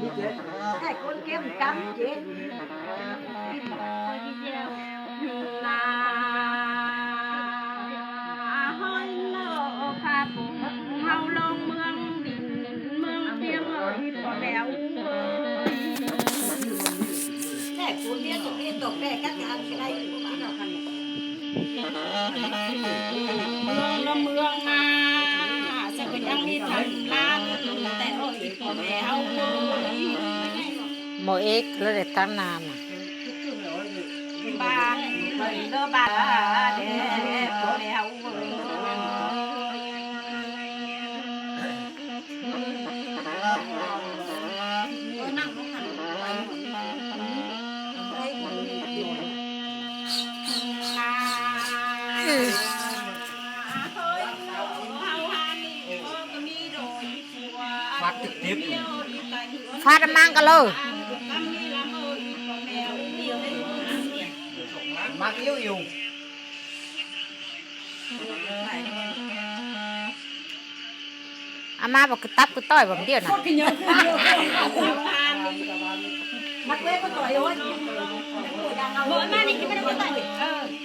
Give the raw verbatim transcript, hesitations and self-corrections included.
Hai ꞌcốn kem cắm chế. ꞌNa ꞌhới ꞌlọ khắp ꞌhụ ꞌlống ꞌmướng đin ꞌmướng ꞌtiếng ơi, ꞌpo ꞌme ꞌhụ ơi. Hai ꞌcốn ꞌliến ꞌtộc ꞌliến ꞌtộc ꞌtẹ cắt ngắn cái này ꞌlống ꞌmướng ꞌlống ꞌmướng ꞌna, ꞌsớ ꞌcọ ꞌnhắng ꞌmí thăm ꞌlán, ꞌtẹ ơi, ꞌpo ꞌme ꞌhụ ơi. ꞌMo ếc ꞌlới đảy ꞌtáng ꞌnặn ꞌnạ. ꞌPa ꞌlới ꞌva đé, ꞌpo ꞌme ꞌhụ ơi. Phát trực tiếp. Phát mang cả lơ. Mang yêu yêu. Ama báu ꞌcứ tắp ꞌcứ ꞌtoi báu ꞌdiu ꞌnạ. Bố ꞌma ꞌnị ꞌchí ꞌmá đaư ꞌcứ ꞌtoi.